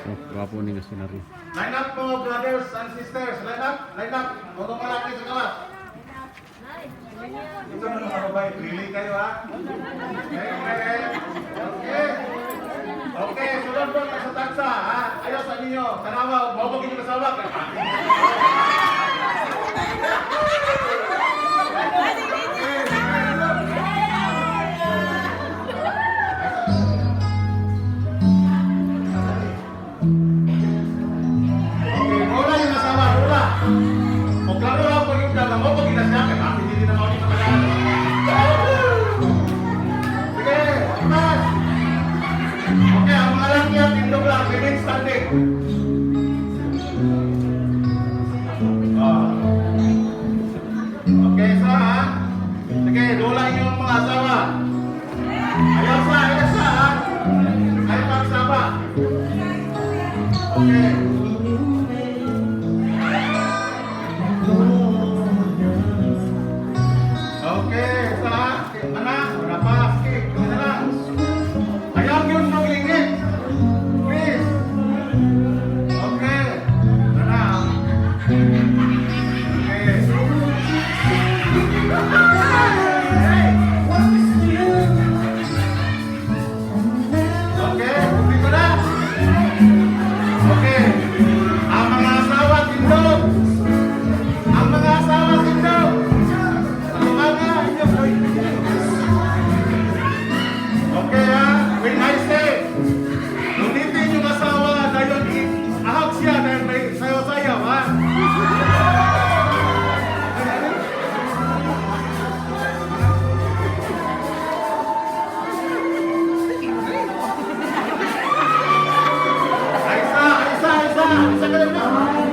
Oh, gwapo ni nga scenery. Line up mo, brothers and sisters. Line up, line up. Huwag kang malaki sa gawas. Ito na mga babae, pili kayo ha. Okay, okay. Okay, sunod po sa tagsa ha. Ayaw sa ninyo. Tanawa, mabog inyo kasawa. Okay, muna yung asawa, muna. O klaro lang pag yung dala mo, pag ina siya, kaya bakit hindi na mauni matagal? Sige, atras. Okay, ang mga lang niya, tindog lang, remain standing. Oh. Okay, sa ha? Sige, dula yung mga asawa. Ayaw sa, ayaw sa ha? Ayaw pagsama. Okay. Okay, sa anak, wala pa, sige, kami na lang. Ayaw yun maglingit. Please. Okay. Anak. Okay. Okay, dito na. Okay. Ang mga asawa, tindog. Ang mga asawa, tindog. Ang mga Okay ha, when I say, lunitin yung asawa dahil ahag siya dahil may sayaw-sayaw ha. Ay, isa, isa, isa, isa ka lang na.